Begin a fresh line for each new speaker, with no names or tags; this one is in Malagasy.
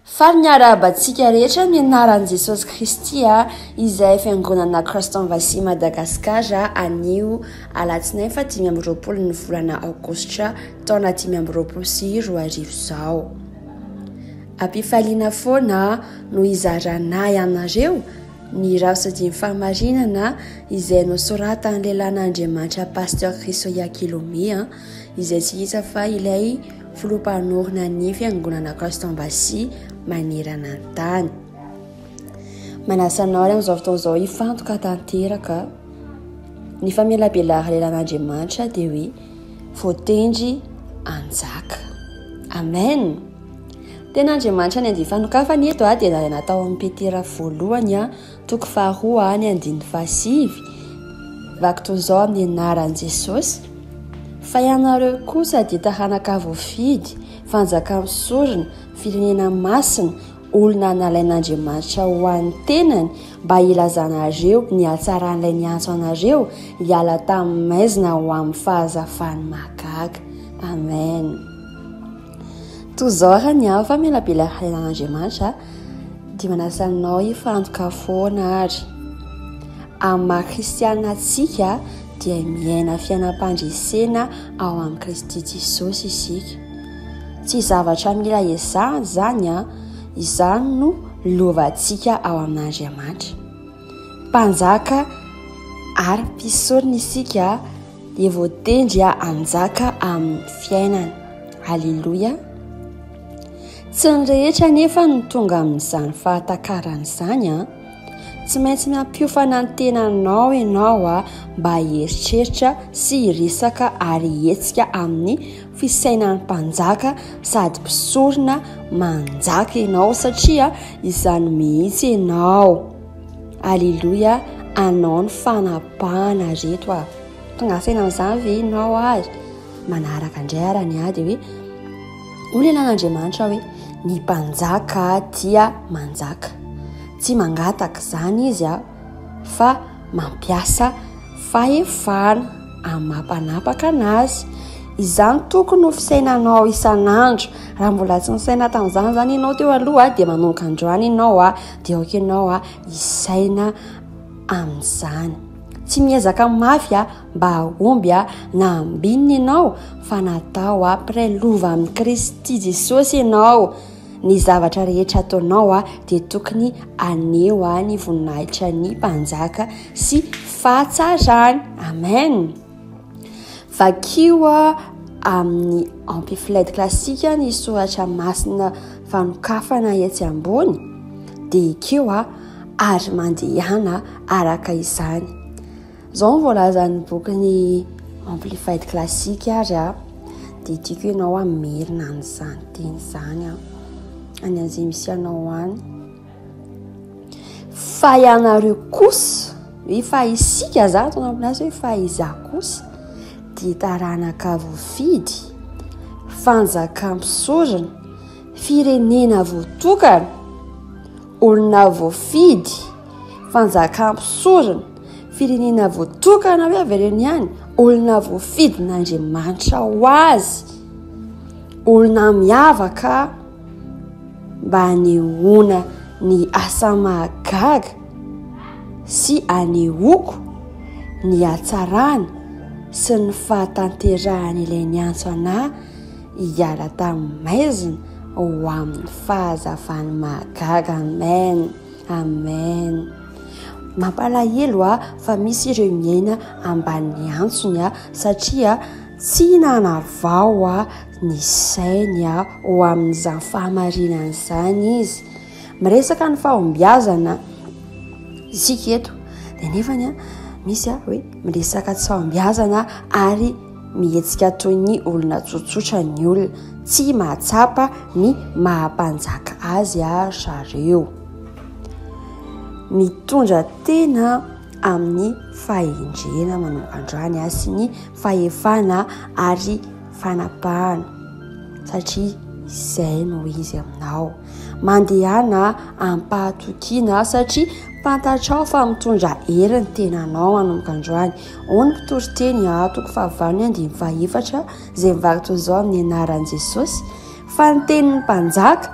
Faly miarahaba antsika rehetra amin'ny anaran'i Jesosy Kristy izay Fiangonana Christ Embassy Madagascar anio alatsinainy faha 25 ny volana aogositra taona 2025 izao. Ampifaliana foana no hizaranay anareo ny Rhapsody-n'ny Fahamarinana izay nosoratan'ny lehilahin'Andriamanitra Pasteur Chrisoia Kilome izay tsy iza fa ilay filoha mpanorina ny Fiangonana Christ Embassy manerana ny tany. Manasa anao ary amin'izao fotoana izao hifantoka tanteraka. Ny famelabelary lehilahin'Andriamanitra dia hoe voatendry hanjaka. Amen. Tena Andriamanitra ny andiany fanokafana eto dia nalaina tao amin'ny Petera voalohany toko faharoa ny andininy fahasivy. Vaky toy izao amin'ny anaran'i Jesosy. Fa ianareo kosa dia taranaka voafidy, fanjaka misorona, firenena masina, olona nalain'Andriamanitra ho an'ny tenany, mba hilazanareo ny hatsaran'ilay niantso anareo hiala tamin'ny maizina ho amin'ny fahazavany mahagaga. Amen. Toy izao ary ny hafa famelabelaran'Andriamanitra dia manasa anao hifantoka foana ary. Amin'ny maha kristiana antsika dia miaina fiainam-pandresena ao amin'i Kristy Jesosy isika. Tsy zavatra mila ezahana izany an, izany no lovantsika ao amin'Andriamanitra. Mpanjaka ary mpisorona isika dia voatendry hanjaka amin'ny fiainana. Aleloia! Tsy ny rehetra anefa no tonga amin'izany fahatakarana izany an. Tsy maintsy mampiofana ny tenanao ianao mba hieritreritra sy hiresaka ary hihetsika amin'ny fisainan'ny mpanjaka sady mpisorona manjaka ianao satria izany mihitsy ianao. Aleloia, anao ny fanapahana reto a. Tonga saina amin'izany ve ianao ary? Manaraka indray ara ny ahy dia hoe hoy lehilahin'Andriamanitra hoe ny mpanjaka dia manjaka. Tsy mangataka izany izy a, fa mampiasa fahefana amin'ny maha mpanapaka anazy. Izany tokony ho fisainanao isan'andro. Raha mbola tsy nisaina tamin'izany izany ianao teo aloha dia manomboka androany ianao a, dia aoka ianao a hisaina amin'izany. Tsy miezaka mafy a mba hahomby a na hambinina ianao fa natao a mpiray lova amin'i Kristy Jesosy ianao. Ny zavatra rehetra ataonao a dia tokony haneho a ny voninahitra ny mpanjaka sy fahatsarany. Amen. Vakio a amin'ny Amplified Classic ny soratra masina fanokafana etsy ambony dia ekeo a ary mandehana araka izany. Izao no voalazan'ny bokin'ny Amplified Classic ary a, dia tiako ianao hamerina an'izany teny izany a, any an'izay misy anao any. Fa ianareo kosa, hoe fa isika zany ataonao aminazy hoe fa izaho kosa, dia taranaka voafidy, fanjakam-pisorona, firenena voatokana, olona voafidy, fanjakam-pisorona, firenena voatokana hoe avereno ihany, olona voafidin'Andriamanitra ho azy, olona miavaka mba hanehoana ny asa mahagaga sy hanehoako ny hatsarana sy ny fahatanterahany ilay niantso anah hiala tamin'ny maizina ho amin'ny fahazavany mahagaga. Amen. Amen. Mampalahelo a fa misy ireo miaina ambanin'ny antsony a satria tsy nanavao a ny sainy a ho amin'izany fahamarinana izany izy. Miresaka ny fahombiazana isika eto dia nefany a misy a hoe miresaka tsy fahombiazana ary Mihetsika toy ny olona tsotsotra ny olona, tsy mahatsapa ny maha-mpanjaka azy ry zareo. Mitondra tena amin'ny fahendrena manomboka androany sy ny fahefana ary fanapahana satria izay no izy aminao. Mandehana amim-pahatokiana satria fantatrao fa mitondra hery ny tenanao manomboka androany. Hoy ny mpitoriteny a, toko fahavalo ny andininy fahefatra, izay mivaky toy izao amin'ny anaran'i Jesosy, Fa ny tenin'ny mpanjaka